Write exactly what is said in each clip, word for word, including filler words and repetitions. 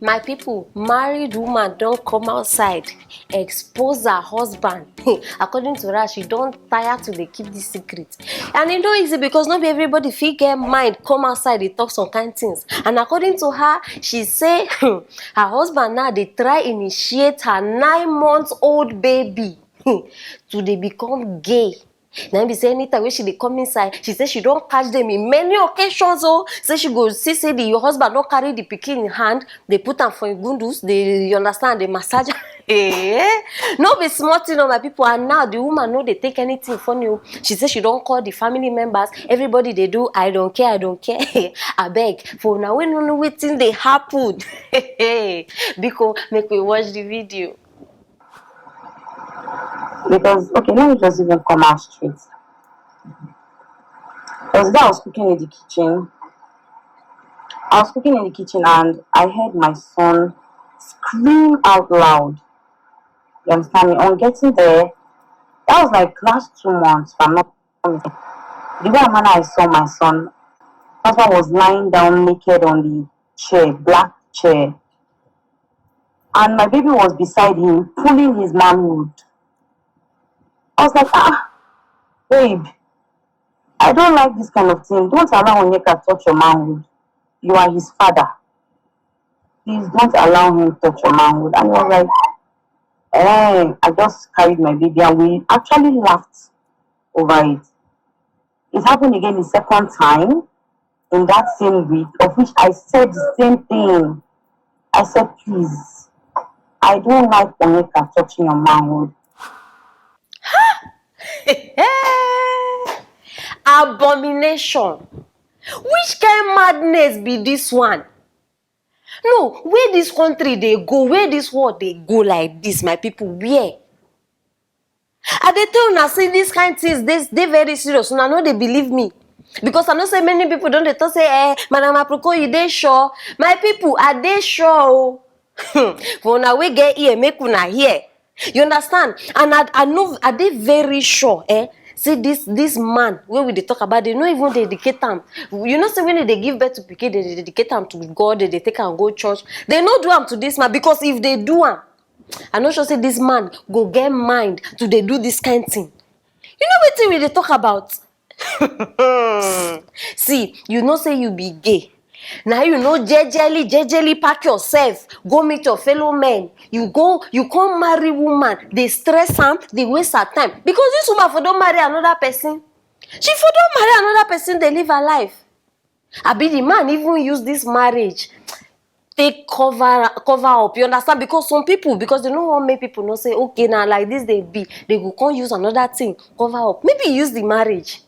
My people, married woman don come outside, expose her husband. According to her, she don tire to dey keep this secret. And e no easy because no be everybody fit get mind come outside dey talk some kind things. And according to her, she say her husband now dey try initiate her nine months old baby to dey become gay. Na im be say anytime wey she dey come inside, she say she don catch dem in many occasions o. Say she go see say the husband don carry the pikin in hand, dey put am for im gundus, dey, you understand, dey massage am. Eh, no be small thing o, my people. And now the woman no dey take anything funny o. She say she don call the family members, everybody dey do I don't care, I don't care. Abeg, for una wey no know wetin dey happen, biko, make we watch the video. Because, okay, let me just even come out straight. Because I was cooking in the kitchen. I was cooking in the kitchen and I heard my son scream out loud. You understand me? On getting there, that was like last two months, if I'm not mistaken. The way I saw my son, husband was lying down naked on the chair, black chair. And my baby was beside him, pulling his manhood. I was like, ah, babe, I don't like this kind of thing. Don't allow Onyeka touch your manhood. You are his father. Please don't allow him touch your manhood. And he was like, eh, I just carried my baby and we actually laughed over it. It happened again the second time in that same week, of which I said the same thing. I said, please, I don't like Onyeka touching your manhood. Abomination. Which kind madness be this one? No, where this country dey go, where this world dey go like this, my people, where? I dey tell una say this kind things dey dey very serious, una no dey believe me. Because I know say many people don dey talk say, eh, Madam Aproko, you dey sure? My people, I dey sure o. For una wey get ear, make una hear. You understand? And I, I know, I dey very sure, eh, say this this man wey we dey talk about, they no even dedicate am. You know say when they dey give birth to pikin, they dey dedicate am to God, they dey take am go church. They no do am to this man, because if they do am, I no sure say this man go get mind to dey do this kind thing. You know wetin we dey talk about? See, you know say you be gay. Now you know jejely, jejely pack yourself, go meet your fellow men. You go, you come marry woman, dey stress am, dey waste her time. Because this woman for don marry another person. She for don marry another person, dey live her life. Abi the man even use this marriage take cover cover up, you understand? Because some people, because they no wan make people know say, okay, na like this they be, they go come use another thing cover up. Maybe he use the marriage,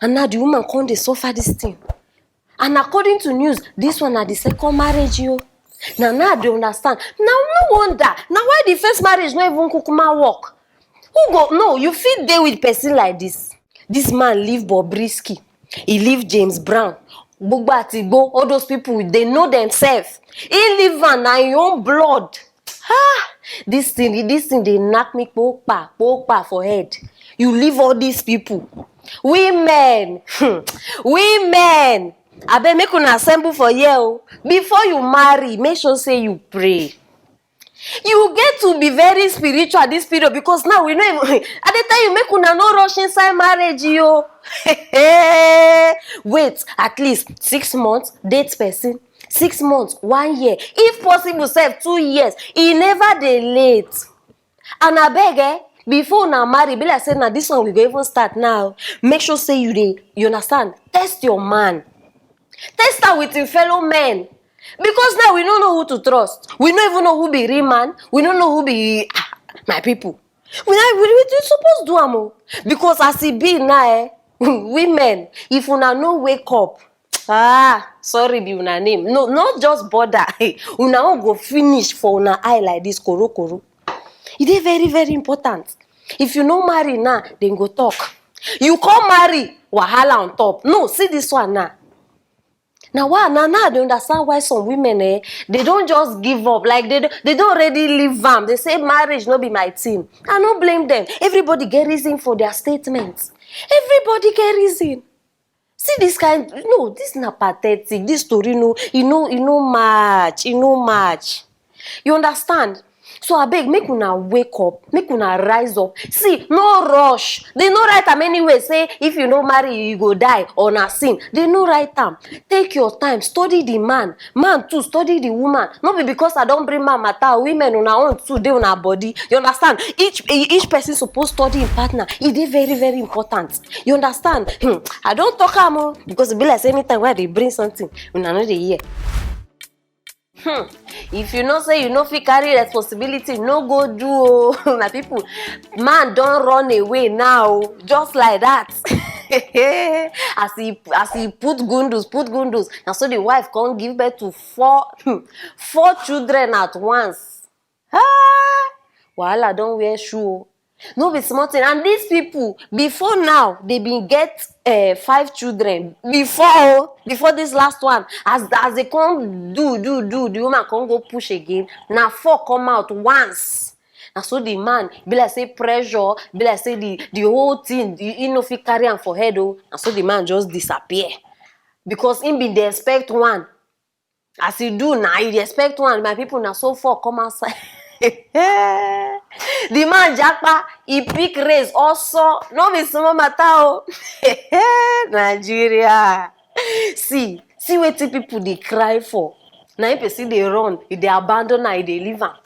and now the woman come dey suffer this thing. And according to news, this one na the second marriage o. Na now I dey understand. Na no wonder. Na why the first marriage no even kukuma work. Who go, no, you fit dey with person like this? This man leave Bobrisky, he leave James Brown, Gbogbo Atigbo, all those people, they know themselves. He leave am na him own blood. Ah, this thing, this thing dey knack me kpopa kpopa for head. You leave all these people, women, hmm, women. Abeg, make una assemble for here o. Before you marry, make sure say you pray. You get to be very spiritual this period, because now we no even, I dey tell you, make una no rush inside marriage o. Wait at least six months, date person, six months, one year, if possible sef two years. E never dey late. And abeg, eh, before una marry, be like say na this one we go even start now. Make sure say you dey, you understand, test your man. Test am with him fellow men. Because now we no know who to trust. We no even know who be real man. We no know who be, ah, my people. We, no, we, we suppose do am o. Because as e be now, eh, women, if una no wake up, ah, sorry be una name. No, no just bother. Una own go finish for una eye like this, koro koro. E dey very, very important. If you no marry now, dem go talk. You come marry, wahala on top. No, see this one now. Na why, na now I dey understand why some women, eh, they don just give up. Like, they don, they don already leave am. They say, marriage no be my thing. I no blame them. Everybody get reason for their statements. Everybody get reason. See this kind, no, this na pathetic. This story, no, e no, e no match, e no match. You understand? So abeg, make una wake up, make una rise up. See, no rush. They no write am anywhere say if you no marry, you go die or na sin. They no write am. Take your time, study the man. Man too, study the woman. No be because I don bring man matter, women una own too dey una body. You understand? Each each person suppose study im partner. E dey very, very important. You understand? Hmm. I don talk am o, because e be like say anytime wey I dey bring something, una no dey hear. Hmm. If you know say you no fit carry responsibility, no go do o. My people, man don run away now, just like that. As he as he put gundus, put gundus, na so the wife come give birth to four, hmm, four children at once. Ah, wahala don wear shoe o. No be small thing. And these people, before now, they been get uh, five children. Before, oh, before this last one, as as they come do do do, the woman come go push again. Now four come out once. Na so the man be like say pressure, be like say the the whole thing, he, he no fit carry am for head o. Na so the man just disappear, because him bin dey expect one. As you do now, you dey expect one. My people, na so four come outside. The man japa, he pick race also. No be small matter o. Nigeria. See, see wetin people dey cry for. Na him person dey run, e dey abandon am, e dey leave am.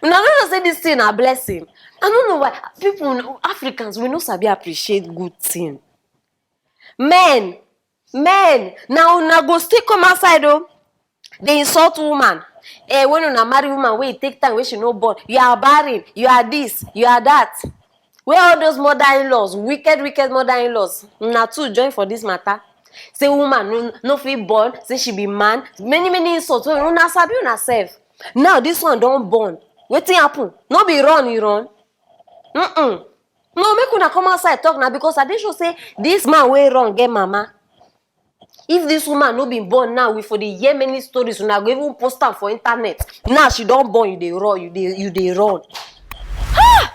Una no know say this thing na blessing? I no know why people, Africans, we no sabi appreciate good thing. Men, men, na una go still come outside o, dey insult woman. Eh, when una marry woman wey e take time, wey she no born, you are barren, you are this, you are that. Where all those mother-in-laws, wicked, wicked mother-in-laws? Una too join for this matter. Say woman no, no fit born, say she be man. Many, many insults. Well, una sabi una sef. Now this one don born. Wetin happen? No be run you run? Mm-mm. No, make una come outside talk now, because I dey sure say this man wey run get mama. If this woman no be born now, we for dey hear many stories. Una go even post am for internet. Now she don born, you dey run, you dey you dey run. Ha!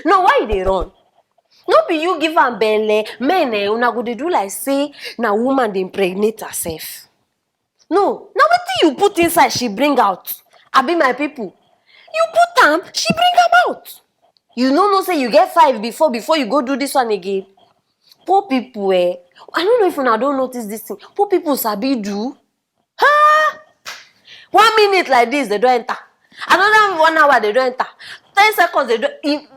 No, why you dey run? No be you give am belle. Men, eh, una go dey do like say na woman dey impregnate herself. No, na wetin you put inside she bring out. Abi, my people, you put am, she bring am out. You no know say you get five before, before you go do this one again? Poor people, eh. I no know if una don notice this thing. Poor people sabi do. Ha! One minute like this, they don enter. Another one hour, they don enter. Ten seconds, they don. E,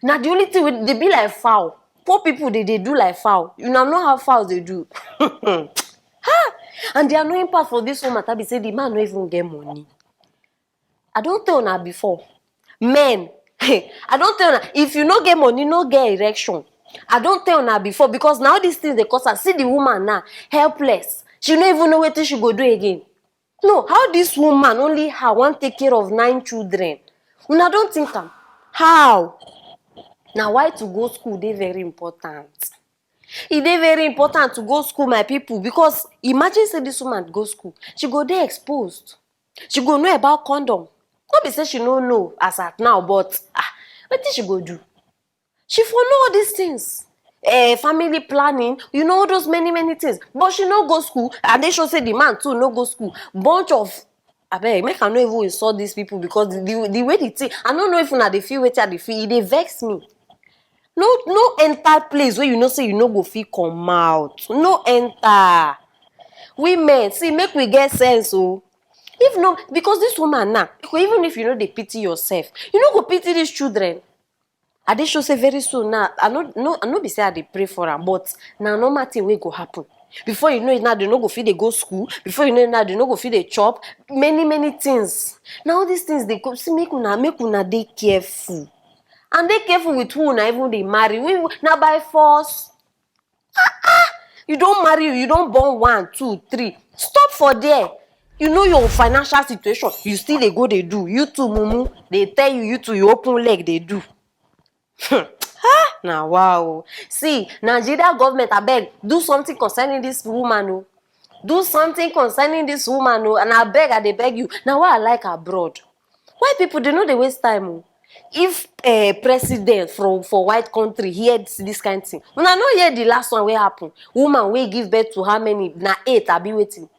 na the only thing wey dey be like fowl. Poor people, they dey do like fowl. Una know how fowls dey do. Ha! And the annoying part for this whole matter be say the man no even get money. I don tell una before. Men, I don tell una, if you no get money, no get erection. I don tell una before, because na all these things dey cause am. See the woman now, helpless. She no even know wetin she go do again. No, how this woman, only her, wan take care of nine children? Una don think am? How? Na why to go school dey very important. E dey very important to go school, my people, because imagine say this woman go school, she go dey exposed. She go know about condom. No be say she no know as at now, but, ah, wetin she go do? She for know all these things. Eh, family planning, you know, all those many, many things. But she no go school. I dey sure say the man too no go school. Bunch of, abeg, make I no even insult these people, because the, the, the way the thing, I no know if una dey feel wetin I dey feel. E dey vex me. No, no enter place wey you know say you no go fit come out. No enter. Women, see, make we get sense o. If no, because this woman now, even if you no dey pity yourself, you no go pity these children. I dey sure say very soon now, I no, no, I no be say I dey pray for am, but na normal thing wey go happen. Before you know it now, they no go fit dey go school. Before you know it now, they no go fit dey chop. Many, many things. Na all these things dey go. See, make una, make una dey careful. And dey careful with who una even dey marry. We, na by force. Ah, ah. You don marry, you don born one, two, three. Stop for there. You know your financial situation. You still dey go dey do. You too, mumu. They tell you, you too, you open leg, they do. Hmm. Ah, na wow. See, Nigeria government, abeg, do something concerning this woman o. Do something concerning this woman o. And abeg, I dey beg you. Na why I like abroad. Why people, they no dey waste time o? If uh, president from for white country hear this, this kind thing, una no hear the last one wey happen? Woman wey give birth to how many? Na eight, abi wetin?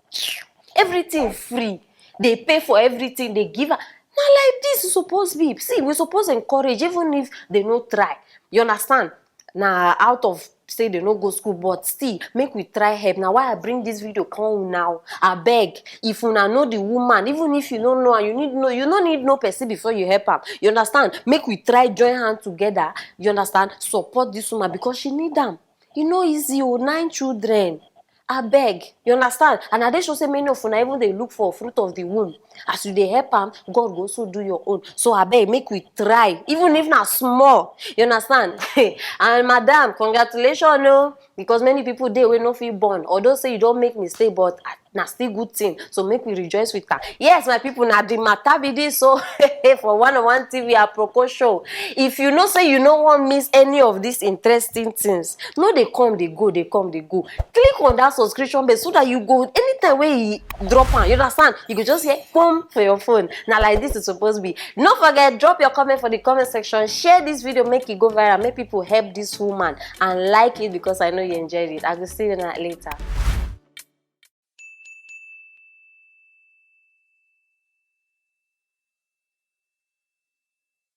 Everything free. They pay for everything, they give her. Na like this e suppose be. See, we suppose encourage, even if they no try. You understand? Na out of say they no go school, but still make we try help. Na why I bring this video come now. Abeg, if una know the woman, even if you no know her, you need know you no need know person before you help am. You understand? Make we try join hand together. You understand? Support this woman because she need am. E no easy o, nine children. Abeg, you understand? And I dey sure say many of una even dey look for fruit of the womb. As you dey help am, God go also do your own. So abeg, make we try, even if na small. You understand? And madam, congratulations o, because many people dey wey no fit born. Although say you don make mistake, but ah, na still good thing. So make we rejoice with am. Yes, my people, na the matter be this. So for one on one T V Aproko show, if you know say you no wan miss any of these interesting things, no dey come dey go, dey come dey go. Click on that subscription bell so that you go, anytime wey e drop am, you understand? You go just hear boom for your phone. Na like this e suppose be. No forget, drop your comment for the comment section. Share this video, make e go viral, make people help this woman, and like it because I know you enjoyed it. I go see you later.